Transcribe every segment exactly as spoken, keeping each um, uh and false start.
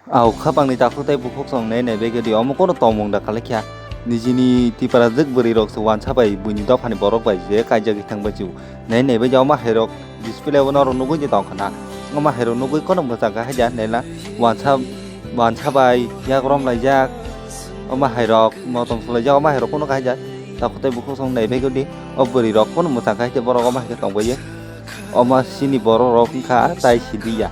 Au khapangni takhuk tei bukhuk song nai nai bai khe di omo kono tongmung da khalai kha. Nijini tiprajwk bwrwi rok se wansa bai buini dophani borok bai je kaijagwi thang bai chu. Nai nai bai omo hai rok display o norok nugwi je tong khana. Omo hai rok nugwi kono mwchang kha haida nai la wansa wansa bai yak rom laijak. Omo hai rok motom sulai jak omo hai rok kono kha haida. Takhuk tei bukhuk song nai bai khe di o bwrwi rok kono mwchang kha haida borok omo hai khe tong bai ye. Omo sini borok rok wngkha tai sidi ya.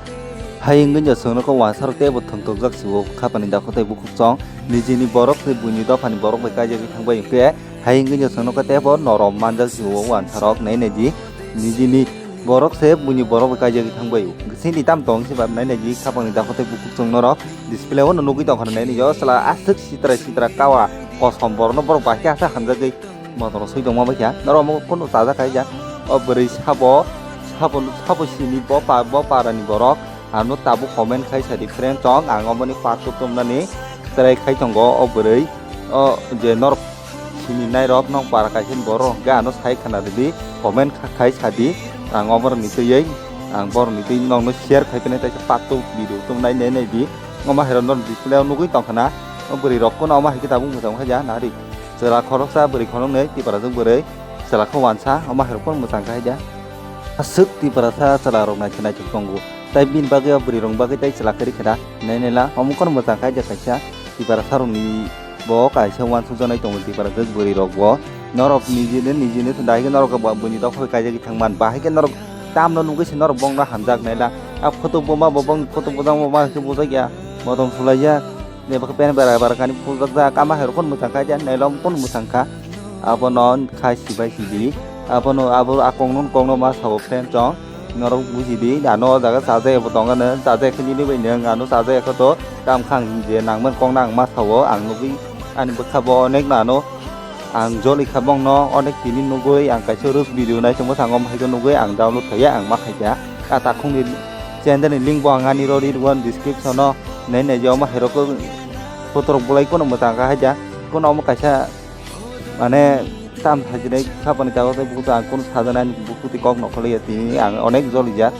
Hai wngwi no chwng nukha wansa rok teibo thwng tokjak si o khapani dakhuk tei bukhuk song nijini borok tei buini dophani borok bai kaijagwi thang bai hwnkhe hai wngwi no chwng nukha teibo norom manjak si o wansa rok nai nai di nijini borok se buini borok bai kaijagwi thang bai o sini tam tong si ba nai nai di khapangni dakhuk tei bukhuk song norok display o no nugwi tong khana nai nai o chwla aswk sitra sitra kawa kosom borok no borok bai khe asa hamjagwi. Motom soi tongma bai kha norok omo kunu chajak kha ja o bwrwi sabo sabo sabo sini bo pa bo para ni borok ano tabuk comment khai sadi friend chong ang omo ni part two tumnani try khai tongo o bwrwi o je norok sini nai rok nong para kaisa ni borok hwnkhe ano sai khwna rwdi comment khai sadi ang omo rok ni twiwi ang borok ni twi nong no share khai phinai kaisa part two video tumnai nai nai di omo hai rok norok display o nugwi tong khwna o bwrwi rok kunu omo hai khe tabuk mwchang kha ja nari. Chwla khoroksa bwrwi khoroknwi tiprajwk bwrwi chwla khe wansa omo hai rok phano mwchang kha haida. Aswk tiprasa chwla rok naithok naithok tongo tai bini bagwi o bwrwi rok bagwi tai chwla kwrwi kheda nai nai la omo kheno mwchang kha haida kaisa tiprasa rokni bo kaisa wansuk jaknai tongo tiprajwk bwrwi rok bo norok nijini nijini dai khe norok buini dophor kaijagwi thangman bahai khe norok tamno nugwi se norok bongno hamjak nai la a photo buma bo bongni photo bujak ma khe bujak ya motom sulaijak. Ni bwkha pen bara bara kani phunukjak ama hai rok phano mwchang kha ja nai lom phano mwchang kha. Abono khai sibai sidi abono abo a kok no kok no ma sabo friend chong norok buji di ano o jaga chajak bo tong ano chajak khe nini bai nang ano chajak khe to kam khang je nang man kok no ang ma sabo ang nugwi ani bwkha bo onek no ano. Ang joli kha bongno onek tini nugwi ang kaisa roast video naisingmo thango hai khe nugwi ang download khaiya ang ma khaikha. A takhungni channel ni link bo ang ani rw ri rw description o nai nai je omo hai rok photo rok bolai kono mwchang kha haida kono omo kaisa mane tam thajinai khapani tago tei bukuto ang kono sajana ani bukuti kok nokholaiya tini ang onek jolijak.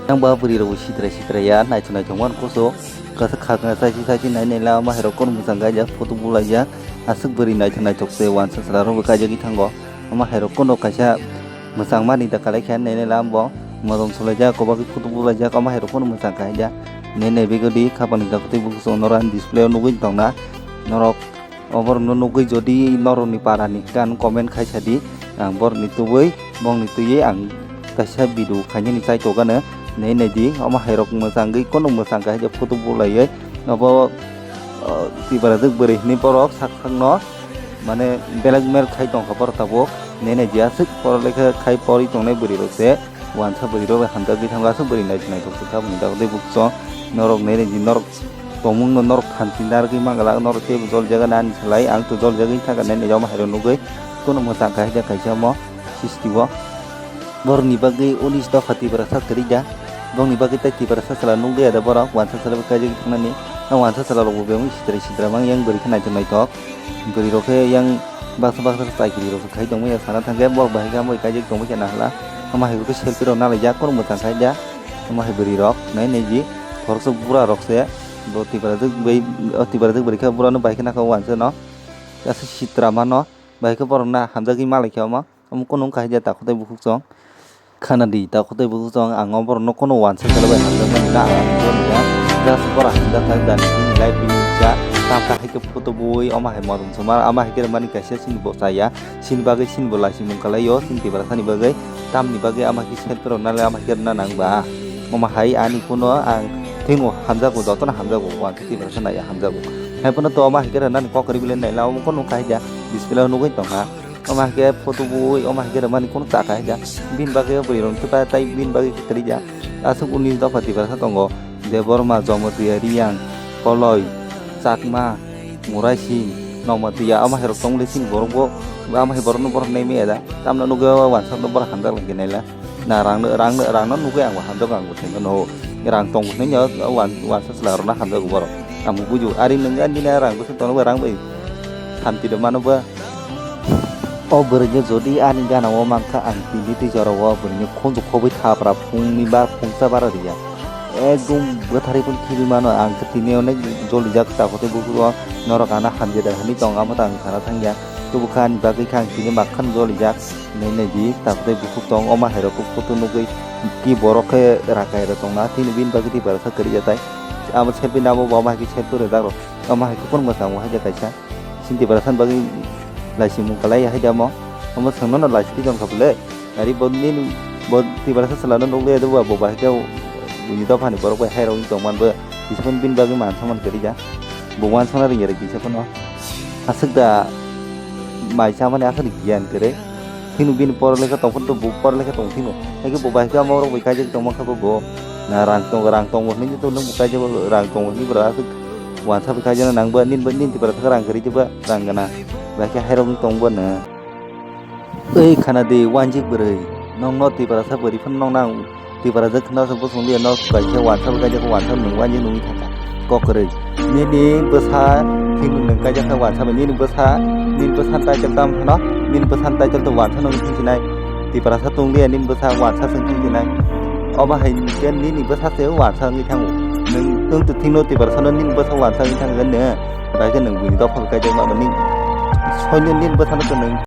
Yang ba bwrwi rok bo sitra sitra ya naithok naithok man kusu kasa khakna sachi sachi nai nai la omo hai rok kono mwchang kha haida photo bolai jak. Aswk bwrwi naithok naithok se wansa chwla rok bo kaijagwi thango. Omo hai rok kono kaisa mwchangmani da kalai khe nai nai lam bo motom sulaijak kobak photo bulaijak omo hai rok kono mwchang kha haida nai nai begodi khapang ni dakti bukuchung norok ani display o nugwi tongna norok oborok no nugwi jodi norok ni para ni hwnkhe ano comment khai sadi ang borok ni tubui bong ni twiwi ang kaisa video khainani chai togano nai nai di omo hai rok mwchangwi kono mwchang kha haida photo bulaiwi obo. Tiprajwk bwrwi hinwi borok sak sakno mane blackmail khai tongkha borok tabuk nene jia swk borok lekha khai porwi tongnai bwrwi rok se wansa bwrwi rok hamjakgwi thangkha aswk bwrwi naithok naithok se tabuk ni dagwi buksong norok nene di norok tongmung no norok thanchi narwgwi mangala norok teibo jol jaga nani salai ang to jol jagwi thangkha nene yoma hairok nugwi kono mwchang kha haida kaisa omo sisti o. Borokni bagwi unis dopha Tiprasa kwrwi da. Bongni bagwi tei Tiprasa chwla nukliya da borok, wansa chwla bai kaijagwi thangnani. A wansa chwla rokbo bebak sitra sitra mang yang bwrwi khe naithok naithok. Bwrwi rok khe yang baksa baksa chai kwrwi rok khai tongmani ya sana thangkhe borok bahai khe amo kaijagwi tongmani ya nahla. Omo hai khe selfie rok nalaijak kono mwchang khai da. Omo hai bwrwi rok nai nai di khoroksa bura rok se bo Tiprasa bai o Tiprasa bwrwi khe burano bai khe nakha wansa no. Aswk sitra mano bai khe borok na hamjagwi malai khe omo. Omo kunu wngkha haida takhuk tei bukhuk chwng. Khana di, takhuk tei bukhuk chwng, ang o borok no kunu wansa chwla bai hamjakmani na, ang bo ni ya. Just borok hamjak kha, jani bini life bini cha, tam kha hai khe photo bui, omo hai modom somar, ama hai khe mani kaisa sini bo cha ya, sini bagwi sini bo lai simung kalai o, sini Tiprasa ni bagwi, tam ni bagwi ama khe selfie rok nalai ama khe rwna nang ba. Omo hai ani kunu ang thwimo hamjago, jotono hamjago, wansa Tiprasa nai hamjago. Hai phano to ama hai khe rwna ni kok kwrwi bile nai la, omo kunu wngkha haida display o nugwi tongkha. Omo hai khe photo bui, omo hai khe rwmani kunu chakha haida. Bini bagwi o bwrwi rok thwkha tei bini bagwi khe kwrwi ya. Aswk unis dopha Tiprasa tongo. Debbarma, Jamatia, Riyang, Koloi, Chakma, Muraising, Nongmatia, omo hai rok tongmani sini borok bo, omo hai borok no borok nai maya da. Tamno nugwi o wansa no borok hamjak lai khe nai la. Na rang no, rang no, rang no nugwi ang bo hamjago ang bo thengno no. Rang tong bo thengno wan-, wansa chwla rok no hamjago borok. Ang bo bujo. Ari nung ani na rang bo se tono rang bai. Santi de mano ba. O bwrwini jodi ani gana o mankha ang tini twi jora o bwrwini khunju khobwi thapra phungni ba phungsa bara riya. Ekdom bwtharwi phano khibi mano, ang khe tini onek jolijak, takhuk tei bukhuk o norok ano hamjak da hinwi tong, amo tang sana thangya. Tubukha ani bagwi khe ang tini makhan jolijak, nai nai di, takhuk tei bukhuk tong, omo hai rok khe photo nugwi ki borok khe rakai rok tongna, tini bini bagwi tei barasa kwrwi ya tai. Amo selfie nabo bo, omo hai khe selfie rwjak rok, omo hai khe phone mwchang bo hai khe kaisa. Sini Tiprasa ni bagwi laisimung kalai hai de amo. Omo swngno no laisi twi tongkha bwle. Ari bo nini bo Tiprasa chwla no nukle de bo, bo bahai khe buini dopha ni borok bai hai rok wng tong man bo. Kisa phano bini bagwi man saman kwrwi ja. Bo uansukna rwngya rw kisa phano. Aswk da mai chamani aswk ni giyan kwrwi. Phinu bini poro lekha tong phano bo poro lekha tong phinu. Hai khe bo bahai khe amo rok bai kaijak tong man kha bo bo. Na rang tong, rang tongo hinwi to nung bo kaijak, rang tongo hinwi bwrwi aswk. Uansa bai kaijakna nang bo, nini bo, nini Tiprasa khe rang kwrwi tei bo rang gana. Bahai khe hai rok wng tong bo no. Oi khana di, uanjik bwrwi. Nokno Tiprasa bwrwi phano nokno ang Tiprasa khna se bosong liya, nok kaisa uansa bai kaijak, uansa nung uanjik nungwi thangkha. Kok kwrwi. Nini bwsa phinu nung kaijak kha uansa bai, nini bwsa, nini bwsa ni title tam phano, nini bwsa ni title to uansa nungwi thang sinai. Tiprasa tong liya, nini bwsa uansa se wng thang sinai. Obo hai khe nini bwsa se uansa wngwi thango. Nung, nung to thikno Tiprasa no nini bwsa uansa wngwi thang khe nung, bai khe nung buini dopha bai kaijak ma nini. Soino nini bwsa no to nung